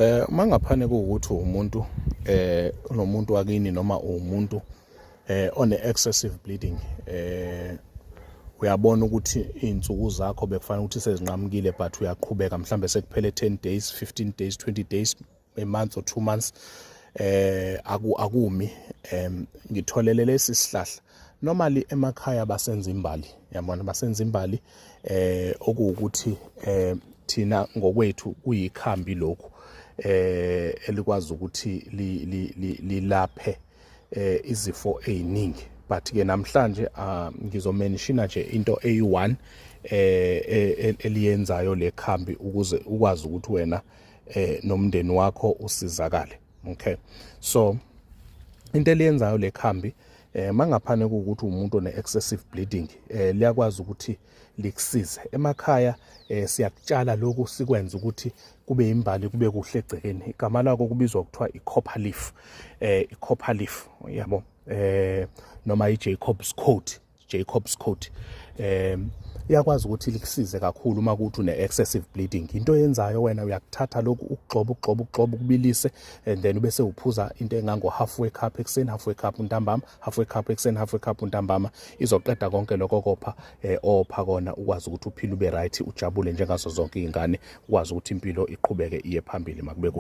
Uma ngaphane kuwukuthi umuntu unomuntu wakini noma umuntu one excessive bleeding, uyabona ukuthi izinsuku zakho bekufanele ukuthi sezinqamukile, but uyaqhubeka, mhlambe sekuphele 10 days, 15 days, 20 days, a month or 2 months, akumi, ngitholele lesi sihlahla. Normally emakhaya basenza imbali, yabona, basenza imbali, okuwukuthi thina ngokwethu kuyikhambi lokhu elikwazi ukuthi lilaphe izifo eziningi. But ke namhlanje ngizomenshina nje into eyi-1 eliyenzayo le khambi ukuze ukwazi ukuthi wena nomndeni wakho usizakale. Okay, so into eliyenzayo le khambi, mangaphane kuwukuthi umuntu one excessive bleeding, liyakwazi ukuthi likusize. Emakhaya siyakutshala lokhu, sikwenza ukuthi kube imbali, kube kuhle egcekeni. Igama lako kubizwa kuthiwa i-copper leaf, i-copper leaf, yabo, noma i-Jacob's coat, Jacob's coat. Iyakwazi ukuthi likusize kakhulu uma kuthi une excessive bleeding. Into oyenzayo wena, uyakuthatha lokhu, ukugxoba, ukugxoba, ukugxoba, ukubilise, and then ubese uphuza into engango halfway cup ekuseni, halfway cup ntambama, halfway cup ekuseni, halfway cup ntambama. Izoqeda konke lokho kopha opha kona, ukwazi ukuthi uphile, ube right, ujabule njengazo zonke izingane, ukwazi ukuthi impilo iqhubeke iye phambili. Makube.